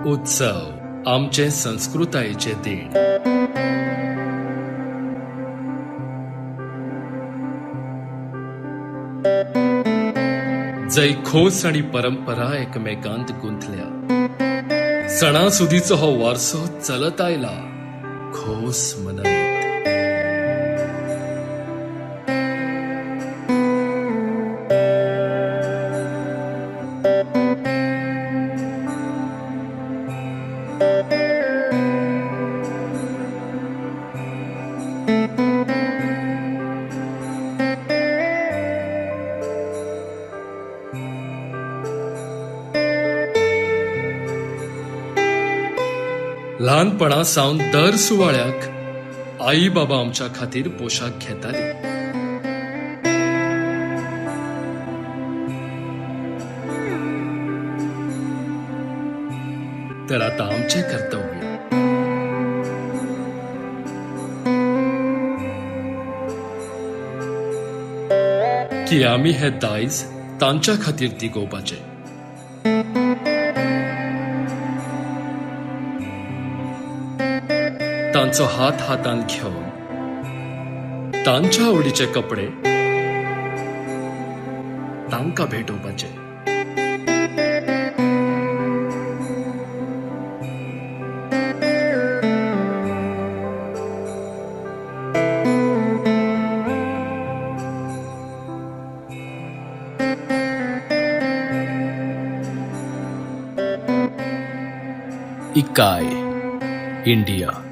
उत्सव आमचे संस्कृतायेचें देण. जंय खोस आनी परंपरा एकमेकांत गुंथल्या, सणासुदीचो हो वारसो चलत आयला खोस मनयत. ल्हानपणा सावन दर सुवाळ्याक आई बाबा आमच्या खातीर पोशाख घेताली. तर आता आमचें कर्तव्य की आमी हे दायज तांच्या खातीर तिगोवपाचें. तांचो हात हातान घेवन तांच्या आवडीचे कपडे तांकां भेटोवपाचे. इकाय इंडिया.